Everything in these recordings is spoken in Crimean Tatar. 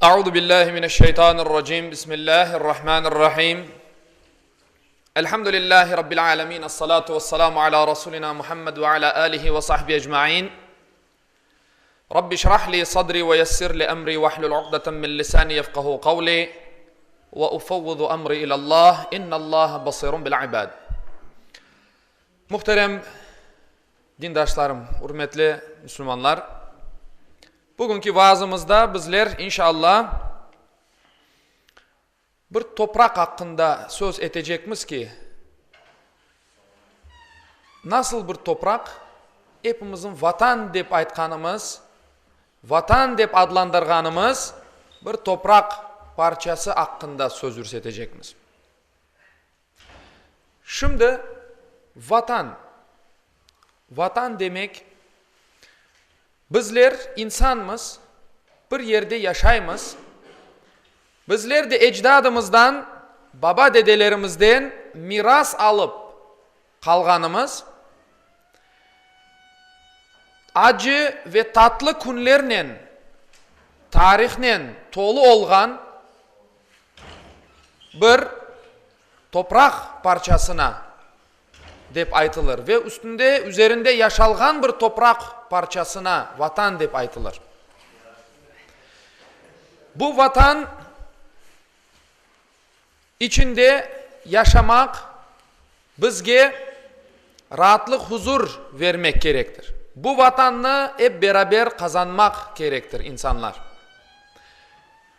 Euzu billahi mineşşeytanirracim. Bismillahirrahmanirrahim. Elhamdülillahi rabbil alamin. Essalatu vesselamu ala rasulina Muhammed ve ala alihi ve sahbihi ecmaîn. Rabbi şrah li sadri ve yessir li emri ve hlul uqdeten min lisani yefkahu kavli ve ufevvizu emri ilallah. İnnallaha basirun bil ibad. Muhterem dindaşlarım, ürmetli müslümanlar, bugünki vaazımızda bizler inşallah bir topraq aqqında söz etecekmiz ki, nasıl bir topraq, epimizin Vatan dep aytqanımız, Vatan dep adlandırğanımız bir topraq parçası aqqında söz yürsetecekmiz. Şimdi Vatan, Vatan demek, bizler insanmız, bir yerde yaşaymız, bizler de ecdadımızdan, baba-dedelerimizden miras alıp qalğanımız, acı ve tatlı künlernen, tarihnen tolu olğan bir topraq parçasına dep aytılır ve üstünde, üzerinde yaşalğan bir topraq parçasına Vatan dep aytılır. Bu Vatan içinde yaşamaq bizge raatlıq, huzur vermek kerektir. Bu Vatannı ep beraber qazanmaq kerektir insanlar.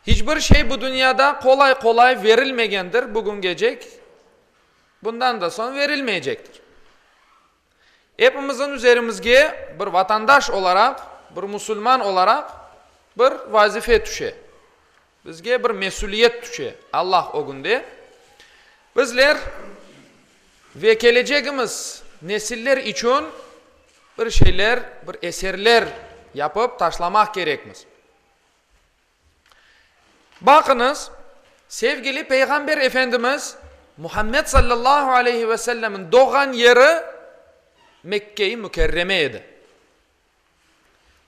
Hiç bir şey bu dünyada qolay-qolay verilmegendir, bugüngecek, bundan da soñ verilmeycektir. Epimizin üzerimizge bir vatandaş olaraq, bir musulman olaraq bir vazife tüşe. Bizge bir mesüliyet tüşe Allah ögünde. Bizler ve kelecegimiz nesiller içün bir şeyler, bir eserler yapıp taşlamaq kerekmiz. Baqıñız, sevgili Peyğamber Efendimiz Muhammed sallallahu aleyhi ve sellemniñ doğğan yeri Mekke-i Mükerreme edi.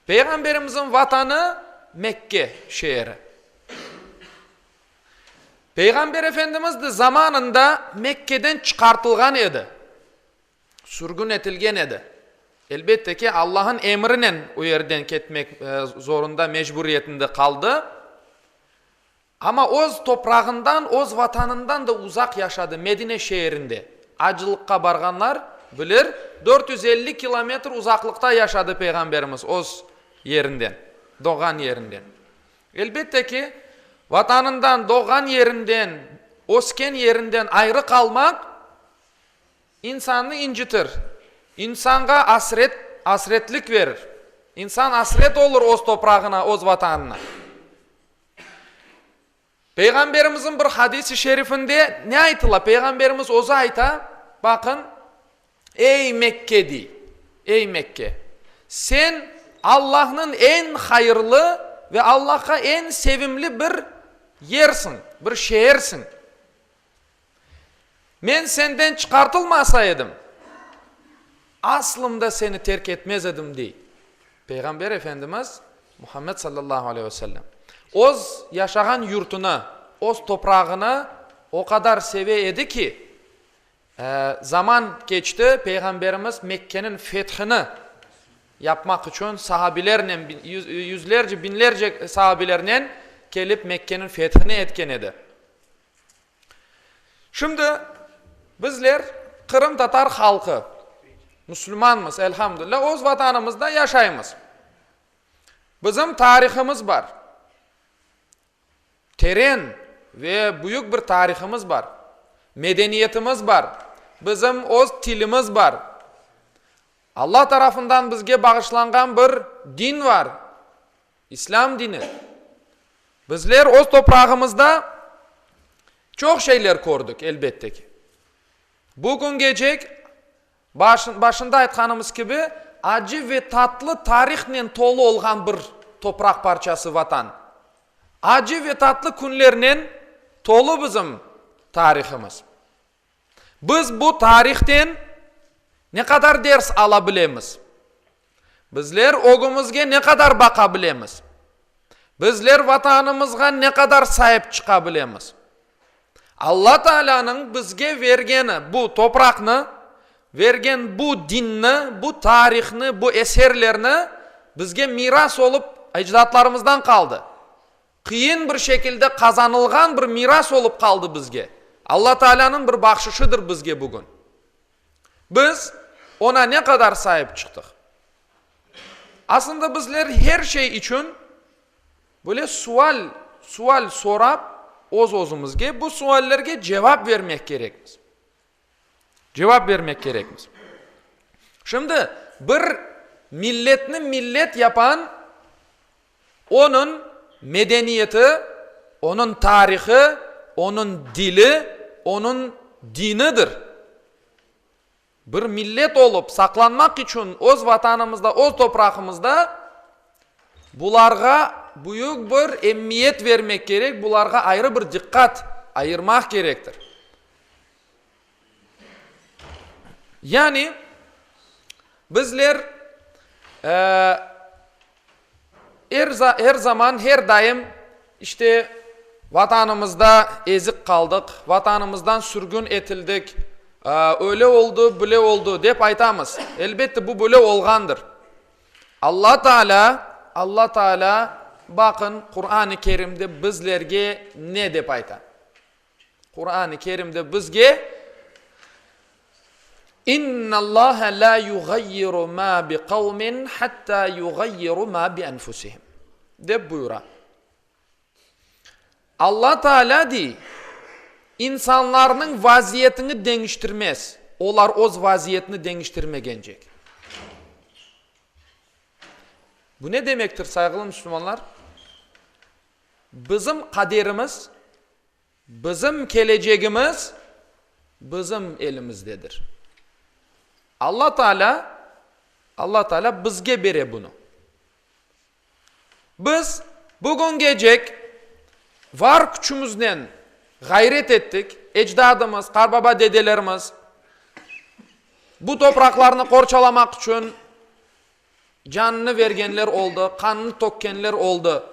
Peyğamberimizniñ vatanı Mekke şeeri. Peyğamber Efendimiz de zamanında Mekkeden çıqartılğan edi. Sürgün etilgen edi. Elbette ki, Allah'ın emrinen o yerden ketmek zorunda, mecburiyetinde qaldı. Amma öz toprağından, öz vatanından da uzaq yaşadı, Medine şeerinde. Acılıqqa barğanlar bilir, 450 kilometr uzaqlıqta yaşadı Peyğamberimiz öz yerinden, doğğan yerinden. Elbette ki, vatanından, doğğan yerinden, ösken yerinden ayrı qalmaq, İnsannı incitir. İnsanğa asret, asretlik verir. İnsan asret olur öz toprağına, öz Vatanına. Peyğamberimizin bir hadis-i şerifinde ne aytıla? Peyğamberimiz özü ayta, baqın, Ey Mekke, dey, ey Mekke, sen Allahnıñ eñ hayırlı ve Allahqa eñ sevimli bir yersiñ, bir şeersiñ. Men senden çıqartılmasa edim, aslında seni terk etmez edim, dey Peyğamber Efendimiz Muhammed sallallahu aleyhi ve sellem. Öz yaşağan yurtuna, öz toprağını o qadar seve edi ki, zaman keçti, Peyğamberimiz Mekkeniñ fethini yapmaq içün sahabilernen, yüzlerce, biñlerce sahabilernen kelip Mekkeniñ fethini etken edi. Şimdi bizler qırımtatar halqı, musulmanmız, elhamdülilâ, öz vatanımızda yaşaymız. Bizim tarihımız bar. Teren ve büyük bir tarihımız bar. Medeniyetimiz bar. Bizim öz tilimiz bar. Allah tarafından bizge bağışlanğan bir din var. İslâm dini. Bizler öz toprağımızda çoq şeyler kördik, elbette ki. Bu küngecek, başında aytqanımız kibi, acı ve tatlı tarihnen tolu olğan bir topraq parçası Vatan. Acı ve tatlı künlernen tolu bizim tarihımız. Biz bu tarihten ne qadar ders ala bilemiz? Bizler ögümizge ne qadar baqa bilemiz? Bizler Vatanımızğa ne qadar saip çıqa bilemiz? Alla Taalânıñ bizge vergeni bu topraqnı, vergen bu dinni, bu tarihnı, bu eserlerni bizge miras olıp ecdatlarımızdan qaldı. Qıyın bir şekilde qazanılğan bir miras olıp qaldı bizge. Alla Taalânıñ bir bahşışıdır bizge bugün. Biz oña ne qadar saip çıqtıq? Aslında bizler her şey içün böyle sual, sual sorap öz-özümizge, bu suallerge cevap vermek kerekmiz. Cevap bermek kerekmiz. Şimdi bir milletni millet yapan onıñ medeniyeti, onıñ tarihı, onıñ dili, onıñ dinidir. Bir millet olıp saqlanmaq içün öz Vatanımızda, öz toprağımızda bularğa büyük bir emmiyet vermek kerek, bularğa ayrı bir diqqat ayırmaq kerektir. Yani, bizler er, er zaman, her daim, işte, Vatanımızda ezik qaldıq, Vatanımızdan sürgün etildik, öyle oldı, böyle oldı, dep aytamız. Elbette, bu böyle olğandır. Alla Taalâ, Alla Taalâ, baqın, Quran-ı Kerimde bizlerge ne dep ayta. Quran-ı Kerimde bizge, İnnallâhe lâ yuğayyiru mâ bi qavmin hattâ yuğayyiru mâ bi enfusihim, dep buyura. Alla Tealâ dey, insanlarnıñ vaziyetini deñiştirmez, olar öz vaziyetini deñiştirmegencek. Bu ne demektir, sayğılı müslümanlar? Bizim qaderimiz, bizim kelecegimiz bizim elimizdedir. Alla Tealâ, Alla Tealâ bizge bere bunı. Biz bugüngecek var küçümiznen ğayret ettik, ecdadımız, qarbaba-dedelerimiz bu topraqlarnı qorçalamaq içün Canını bergenler oldı, qanını tökkenler oldı.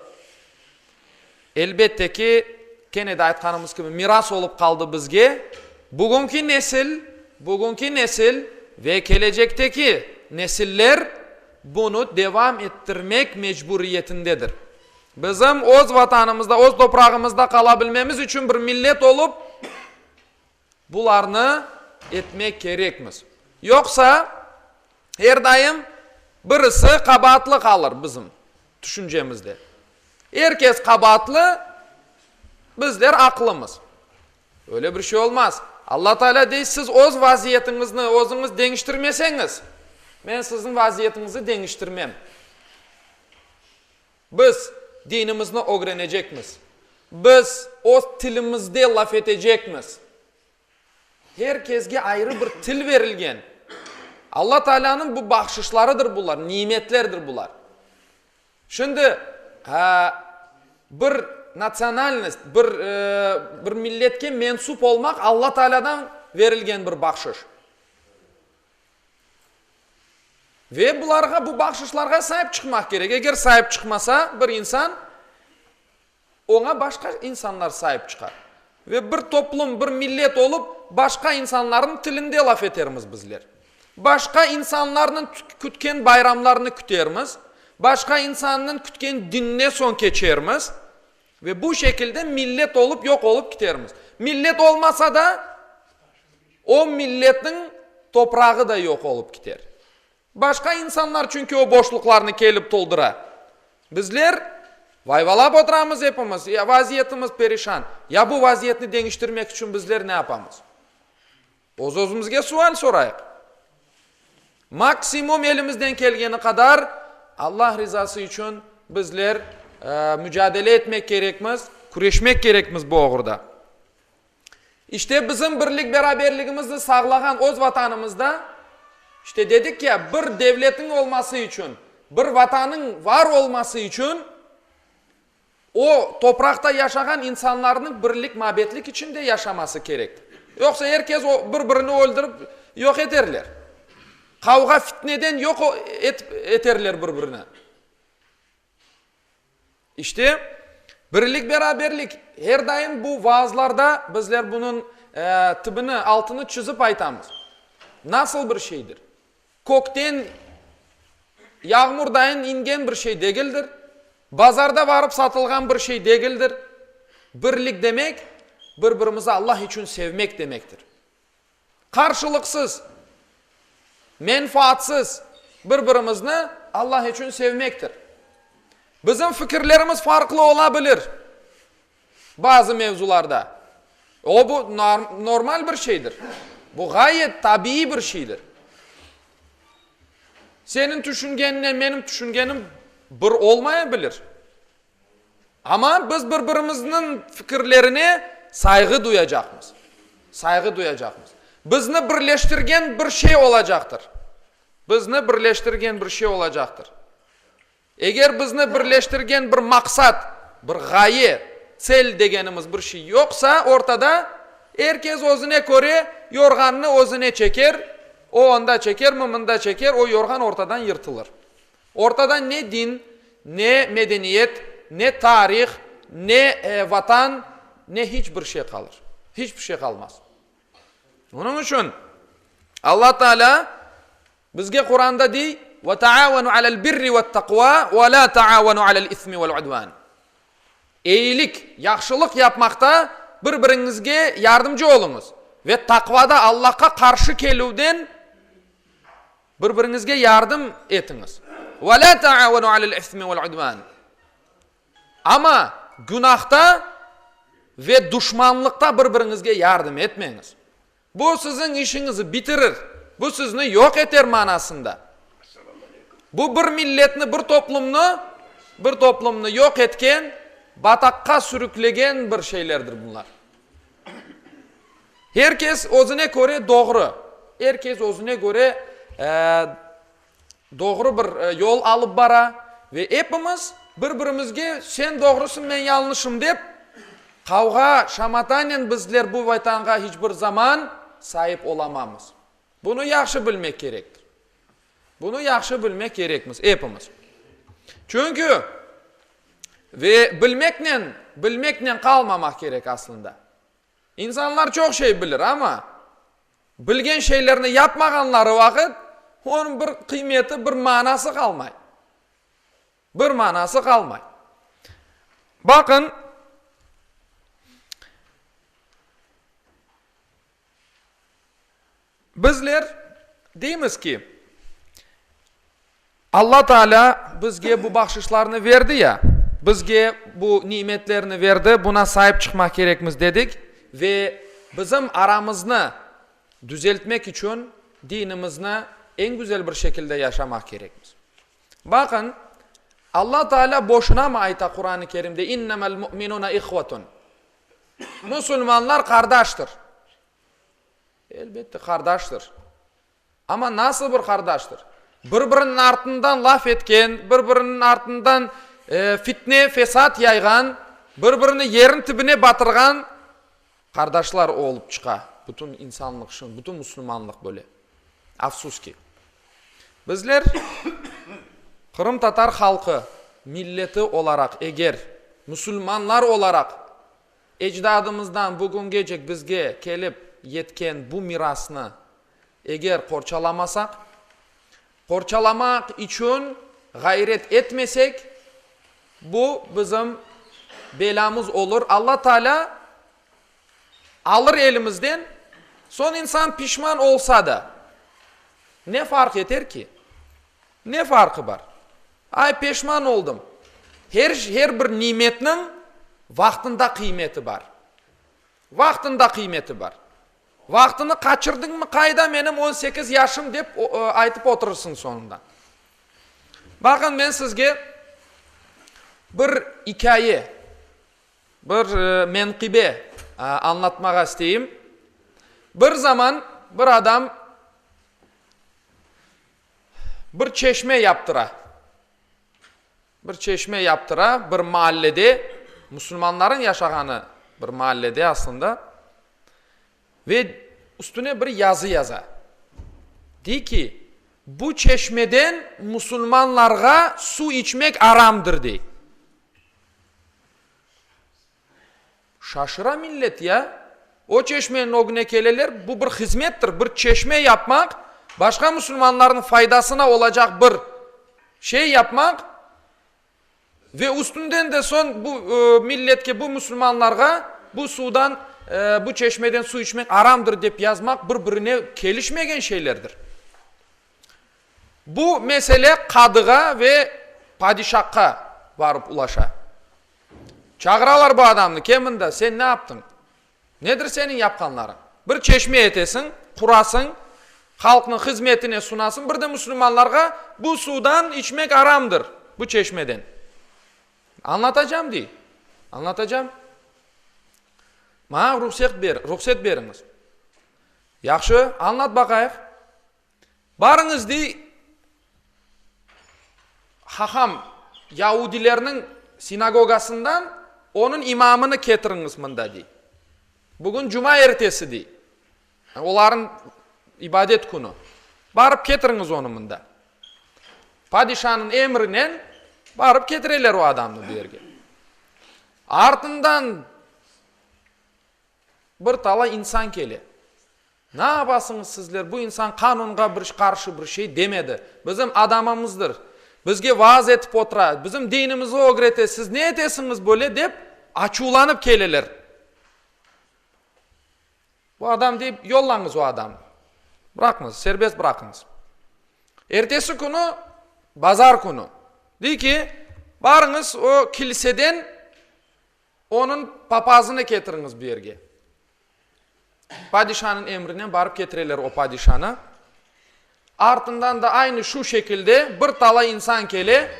Elbette ki, kene de aytqanımız kibi, miras olıp qaldı bizge. Bugünki nesil, bugünki nesil ve kelecekteki nesiller bunı devam ettirmek mecburiyetindedir. Bizim öz Vatanımızda, öz toprağımızda qala bilmemiz içün bir millet olıp, Bularnı etmek kerekmiz. Yoqsa, er daim birisi qabaatlı qalır bizim tüşüncemizde. Er kes qabaatlı, bizler aqlımız. Öyle bir şey olmaz. Alla Teala dey, siz öz vaziyetiñizni özüñiz deñiştirmeseñiz, men siziñ vaziyetiñizni deñiştirmem. Biz dinimizni ögrenecekmiz. Biz öz tilimizde laf etecekmiz. Her kesge ayrı bir til berilgen. Alla Taalânıñ bu bahşışlarıdır bular, nimetlerdir bular. Şimdi bir natsionalnost, bir bir milletke mensup olmaq Alla Taalâdan berilgen bir bahşış. Ve bularğa, bu bahşışlarğa saip çıqmaq kerek. Eger saip çıqmasa bir insan, oña başqa insanlar saip çıqar. Ve bir toplum, bir millet olıp, başqa insanlarnıñ tilinde laf etermiz bizler. Başqa insanlarnıñ kütken bayramlarını kütermiz, başqa insannıñ kütken dinine soñ keçermiz. Ve bu şekilde millet olıp yoq olıp kitermiz. Millet olmasa da, O milletniñ toprağı da yoq olıp kiter. Başqa insanlar çünki o boşluqlarnı kelip toldura. Bizler vayvalap oturamız epimiz, ya vaziyetimiz perişan. Ya bu vaziyetni deñiştirmek içün bizler ne yapamız? Öz-özümizge sual sorayıq. Maksimum elimizden kelgeni qadar Allah rizası içün bizler mücadele etmek kerekmiz, küreşmek kerekmiz bu oğurda. İşte bizim birlik-beraberligimizni sağlağan öz Vatanımızda, işte dedik ya, bir devletniñ olması içün, bir Vatanıñ var olması içün o topraqta yaşağan insanlarnıñ birlik-mabetlik içinde yaşaması kerek. Yoqsa er kes bir-birini öldürip yoq eterler. Qavğa-fitneden yoq eterler bir-birini. İşte, birlik-beraberlik, her daim bu vaazlarda bizler bunıñ tibini, altını çizip aytamız. Nasıl bir şeydir? Kökten yağmurdayın ingen bir şey degildir, bazarda varıp satılğan bir şey degildir. Birlik demek, bir-birimizi Allah içün sevmek demektir. Qarşılıqsız, menfaatsız bir-birimizni Allah içün sevmektir. Bizim fikirlerimiz farqlı ola bilir bazı mevzularda. O, bu normal bir şeydir. Bu ğayet tabiiy bir şeydir. Seniñ tüşüngeninen menim tüşüngenim bir olmaya bilir. Amma biz bir-birimizniñ fikirlerine sayğı duyacaqmız. Sayğı duyacaqmız. Bizni birleştirgen bir şey olacaqtır. Bizni birleştirgen bir şey olacaqtır. Eger bizni birleştirgen bir maqsat, bir ğaye, tsel degenimiz bir şey yoqsa ortada, er kes özüne köre yorğannı özüne çeker, o onda çeker, mı mında çeker, o yorğan ortadan yırtılır. Ortada ne din, ne medeniyet, ne tarih, ne vatan, ne hiç bir şey qalır. Hiç bir şey qalmaz. Onıñ içün Alla Teala bizge Quranda dey, Ve taavenu alel birri ve't-taqva ve la taavenu alel ismi ve'l-udvan. Eyilik, yahşılıq yapmaqta bir-biriñizge yardımcı oluñız ve taqvada Allahqa qarşı kelüvden Bir-biriñizge yardım etiñiz. Ve lâ taavenu alel-ismi vel-udvân. Amma günahta ve duşmanlıqta bir-biriñizge yardım etmeñiz. Bu siziñ işiñizi bitirir, bu sizni yoq eter manasında. Bu bir milletni, bir toplumnı, bir toplumnı yoq etken, bataqqa sürüklegen bir şeylerdir bunlar. Her kes özüne köre doğru, er kes özüne köre doğru bir yol alıp bara ve epimiz bir-birimizge sen doğrusıñ, men yañlışım dep, qavğa, şamatanen bizler bu Vatanğa hiç bir zaman saip olamamız. Bunı yahşı bilmek kerektir. Bunı yahşı bilmek kerekmiz epimiz. Çünki ve bilmeknen, bilmeknen qalmamaq kerek aslında. İnsanlar çoq şey bilir, amma bilgen şeylerini yapmağanları vaqıt, onıñ bir qıymeti, bir manası qalmay. Bir manası qalmay. Baqın, bizler deymiz ki, Alla Taalâ bizge bu bahşışlarnı berdi ya, bizge bu nimetlerni berdi, buna saip çıqmaq kerekmiz dedik ve bizim aramıznı düzeltmek içün dinimizni eñ güzel bir şekilde yaşamaq kerekmiz. Baqın, Alla Taalâ boşunamı ayta Quran-ı Kerimde, İnnemel mu'minune ihvetun. Musulmanlar qardaştır. Elbette, qardaştır. Amma nasıl bir qardaştır? Bir-biriniñ artından laf etken, bir-biriniñ artından fitne, fesat yayğan, bir-birini yerin tibine batırğan qardaşlar olıp çıqa bütün insanlıq, bütün musulmanlıq böyle. Afsus ki. Bizler qırımtatar halqı, milleti olaraq eger musulmanlar olaraq ecdadımızdan bugüngecek bizge kelip yetken bu mirasnı Eger qorçalamasaq, qorçalamaq içün ğayret etmesek, bu bizim belâmız olur. Alla Taalâ alır elimizden, soñ insan pişman olsa da, ne farq eter ki? Ne farqı bar? Ay, peşman oldım. Her, her bir nimetniñ vaqtında qıymeti bar. Vaqtında qıymeti bar. Vaqtını qaçırdıñmı, qayda menim on sekiz yaşım dep aytıp oturırsıñ soñunda. Baqın, men sizge bir ikâye, bir menqibe añlatmağa isteyim. Bir zaman bir adam bir çeşme yaptıra. Bir çeşme yaptıra bir maallede, musulmanların yaşağanı bir maallede aslında, ve üstüne bir yazı yaza. Dey ki, bu çeşmeden musulmanlarğa su içmek aramdır, dey. Şaşıra millet ya. O çeşmeniñ ögüne keleler, bu bir hizmettir, bir çeşme yapmaq, başqa musulmanlarnıñ faydasına olacaq bir şey yapmaq ve üstünden de soñ bu milletke, bu musulmanlarğa bu suvdan, bu çeşmeden suv içmek aramdır dep yazmaq bir-birine kelişmegen şeylerdir. Bu mesele qadığa ve padişahqa barıp ulaşa. Çağıralar bu adamnı, kel mında, sen ne yaptıñ? Nedir seniñ yapqanlarıñ? Bir çeşme etesiñ, qurasıñ, halqnıñ hızmetine sunasıñ, bir de musulmanlarğa bu suvdan içmek aramdır, bu çeşmeden. Añlatacam, dey. Añlatacam. Maña ruhset ber, ruhset beriñiz. Yahşı, añlat baqayıq. Barıñız, dey, haham, yaudilerniñ sinagogasından onıñ imamını ketiriñiz mında, dey. Bugün cuma ertesi, dey. Olarnıñ ibadet künü. Barıp ketiriñiz onı mında. Padişanıñ emrinen barıp ketireler o adamnı bu yerge. Artından bir talay insan kele. Ne yapasıñız sizler, bu insan qanunğa bir qarşı bir şey demedi, bizim adamımızdır, bizge vaaz etip otura, bizim dinimizni ögrete, siz ne etesiñiz böyle dep açuvlanıp keleler. Bu adam dey, yollañız o adamnı, bıraqıñız, serbest bıraqıñız. Ertesi künü, bazar künü, dey ki, barıñız o kilseden Onıñ papazını ketiriñiz bu yerge. Padişanıñ emrinen barıp ketireler o padişanı. Artından da aynı şu şekilde bir talay insan kele,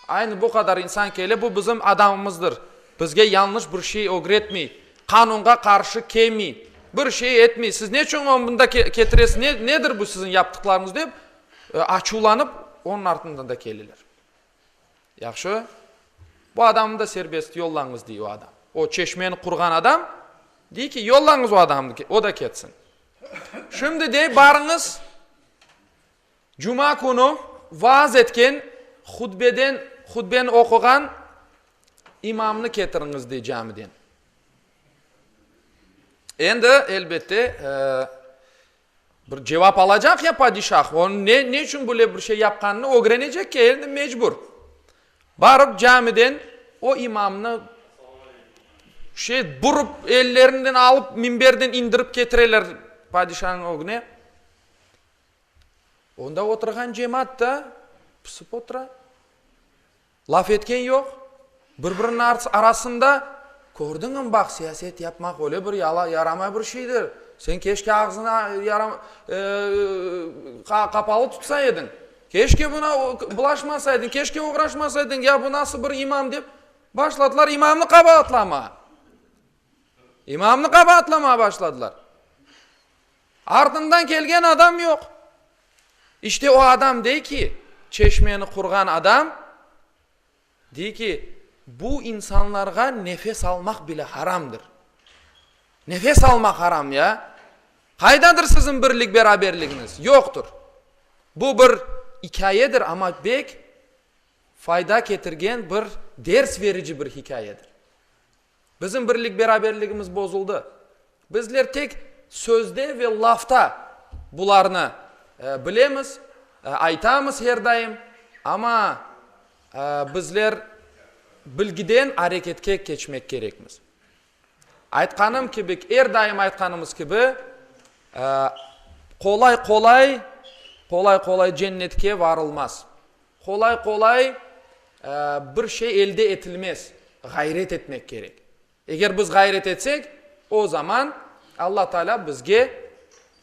aynı bu qadar insan kele, bu bizim adamımızdır, bizge yañlış bir şey ögretmey, qanunğa qarşı kelmey, bir şey etmey, siz neçün onı mında ketiresiz, nedir bu siziñ yaptıqlarıñız dep, açuvlanıp onıñ artından da keleler. Yahşı, bu adamnı da serbest yollañız, dey o adam. O çeşmeni qurğan adam dey ki, yollañız o adamnı, o da ketsin. Şimdi, dey, barıñız, cuma künü vaaz etken, hutbeden, hutbeni oquğan imamnı ketiriñiz, dey, camiden. Endi, elbette, Bir cevap alacaq ya padişah, onıñ ne, ne içün böyle bir şey yapqanını ögrenecek ki, endi mecbur. Barıp camiden o imamnı şey burıp ellerinden alıp minberden indirip ketireler padişanıñ ögüne. Onda oturğan cemaat da pısıp otura. Laf etken yoq. Bir-biriniñ arasında, Kördiñmi, baq, siyaset yapmaq öyle bir yaramay bir şeydir. Sen keşke ağzını qapalı tutsa ediñ. Keşke buna bulaşmasaydıñ, keşke oğraşmasaydıñ, ya bu nasıl bir imam dep, başladılar imamnı qabaatlamağa. İmamnı qabaatlamağa başladılar. Artından kelgen adam yoq. İşte o adam dey ki, çeşmeni qurğan adam, dey ki, bu insanlarğa nefes almaq bile haramdır. Nefes almaq haram ya! Qaydadır siziñ birlik-beraberligiñiz? Yoqtur. Bu bir ikâyedir, amma pek fayda ketirgen bir ders verici bir hikâyedir. Bizim birlik-beraberligimiz bozuldı. Bizler tek sözde ve lafta bularnı bilemiz, aytamız her daim, amma bizler bilgiden areketke keçmek kerekmiz. Aytqanım kibi, er daim aytqanımız kibi, qolay-qolay, qolay-qolay cennetke varılmaz. Qolay-qolay bir şey elde etilmez, ğayret etmek kerek. Eger biz ğayret etsek, o zaman Alla Taalâ bizge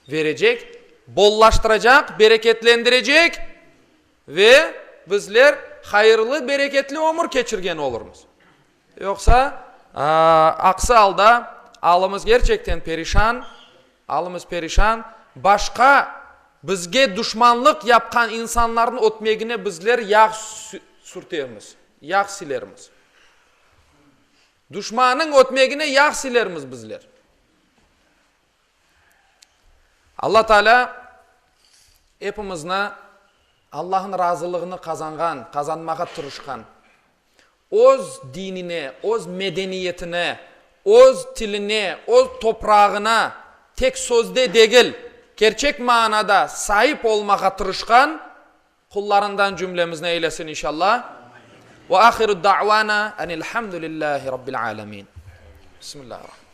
verecek, bollaştıracaq, bereketlendirecek ve bizler hayırlı, bereketli ömür keçirgen olurmız. Yoqsa, aqsı alda alımız gerçekten perişan, alımız perişan, başqa bizge duşmanlıq yapqan insanlarnıñ ötmegine bizler yağ sürtermiz, yağ silermiz. Duşmannıñ ötmegine yağ silermiz bizler. Alla Teala epimizni Allahnıñ razılığını qazanğan, qazanmağa tırışqan, öz dinine, öz medeniyetine, öz tiline, öz toprağına tek sözde degil, kerçek manada saip olmağa tırışqan qullarından cümlemizni eylesin inşallah. Ve ahiru da'vana enilhamdülillahi rabbil alemin. Bismillahirrahmanirrahim.